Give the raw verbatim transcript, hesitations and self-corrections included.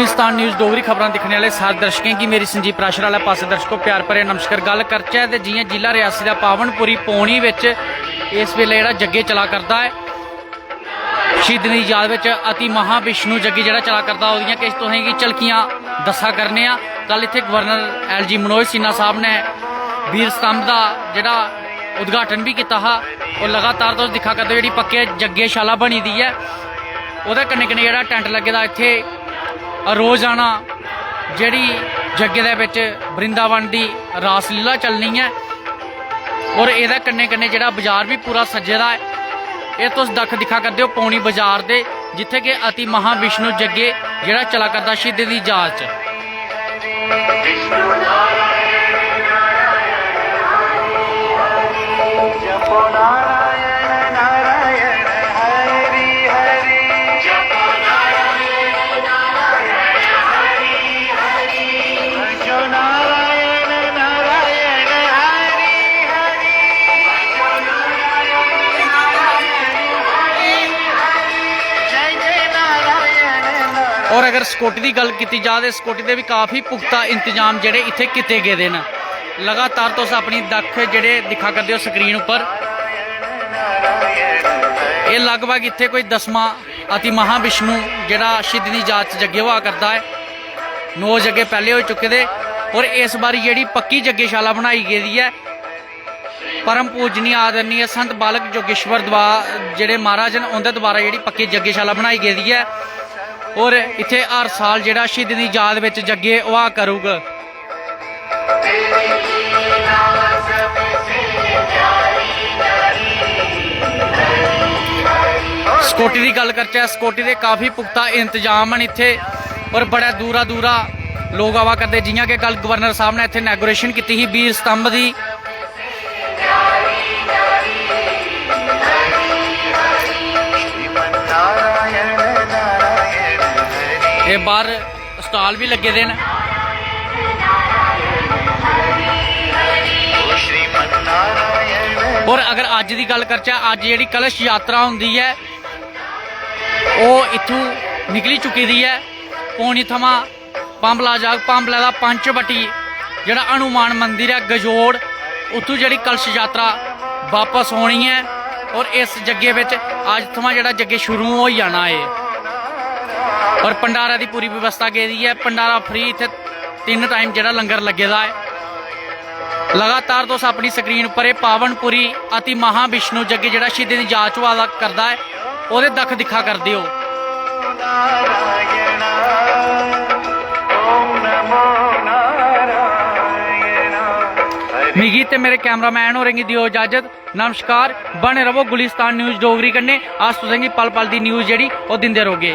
Pakistan news Dogri खबरां दिक्खने आह्ले सारे दर्शकें गी मेरी संजीव प्राशर आह्ले पासै दर्शको प्यार भरे नमस्कार। गल्ल करचै ते जि'यां जिला रियासी दा पावनपुरी पौनी बिच इस बेल्लै जेह्ड़ा जग्गे चला करदा ऐ, शहीदें दी याद बिच अति महाविष्णु जग्गे जेह्ड़ा चला करदा, ओह्दियां किश तुसें गी झलकियां दस्सा करने आं। कल इत्थै governor L G Manoj Sinha साहब ने वीर स्तंभ दा जेह्ड़ा उद्घाटन बी कीता हा। और लगातार तुस दिक्खा करदे ओ जेह्ड़ी पक्के जग्गेशाला बनी दी ऐ, ओह्दे कन्नै कन्नै जेह्ड़ा टैंट लग्गे दा इत्थै रोजाना जेह्ड़ी जग्गे दे बिच वृंदावन दी रासलीला चलनी ऐ। और एह्दे कन्नै कन्नै जेह्ड़ा बाजार बी पूरा सज्जे दा ऐ। एह् तुस दक्ख दिक्खा करदे ओ पौनी बाजार दे, जित्थै कि अति महाविष्णु जग्गे जेह्ड़ा चला करदा शहीदें दी याद च। और अगर सिक्योरिटी दी गल्ल कीती जा ते सिक्योरिटी दे बी काफी पुख्ता इंतजाम जेह्ड़े इत्थै कीते गेदे न। लगातार तुस अपनी दक्ख जेह्ड़े दिक्खा करदे ओ स्क्रीन उप्पर, एह् लगभग इत्थै कोई दसमां अति महाविष्णु जेह्ड़ा शहीदें दी याद च जग्गे होआ करदा ऐ। नौ जग्गे पैह्ले होई चुके दे और इस बारी जेह्ड़ी पक्की जग्गेशाला बनाई गेदी ऐ, परम पूजनीय आदरणीय संत बालक जोगेश्वर दवा जेह्ड़े महाराज न, उं'दे द्वारा जेह्ड़ी पक्की जग्गेशाला बनाई गेदी ऐ। और इत्थै हर साल जेह्ड़ा शहीदें दी याद बिच जग्गे होआ करूग। सिक्योरिटी दी गल्ल करचै, सिक्योरिटी दे काफी पुख्ता इंतजाम न इत्थै और बड़े दूरा दूरा लोक आवा करदे। जि'यां कि कल गवर्नर साहब ने इत्थै इनैगोरेशन कीती ही वीर स्तंभ दी। एह् बाह्र स्टाल बी लग्गे दे न। और अगर अज्ज दी गल्ल करचै, अज्ज जेह्ड़ी कलश यात्रा होंदी ऐ, ओह् इत्थूं निकली चुकी दी ऐ। पौनी थमां पांबला जाग, पांबला दा पंचवटी जेह्ड़ा हनुमान मंदिर ऐ गजोड़, उत्थूं जेह्ड़ी कलश यात्रा बापस औनी ऐ। और इस जग्गे बिच अज्ज थमां जेह्ड़ा जग्गे शुरू होई जाना ऐ। और भंडारा दी पूरी व्यवस्था गेदी ऐ, भंडारा फ्री, इत्थै तिन्न टाइम जेह्ड़ा लंगर लग्गे दा ऐ। लगातार तुस अपनी स्क्रीन उप्पर एह् पावनपुरी अति महाविष्णु जग्गे जेह्ड़ा शहीदें दी याद च होआ दा करदा ऐ, ओह्दे दक्ख दिक्खा करदे ओ। मिगी ते मेरे कैमरामैन होरें गी देओ इजाजत। नमस्कार, बने रवो गुलिस्तान न्यूज़ डोगरी कन्नै। अस तुसेंगी पल पल दी न्यूज़ जेह्ड़ी ओह् दिंदे रौह्गे।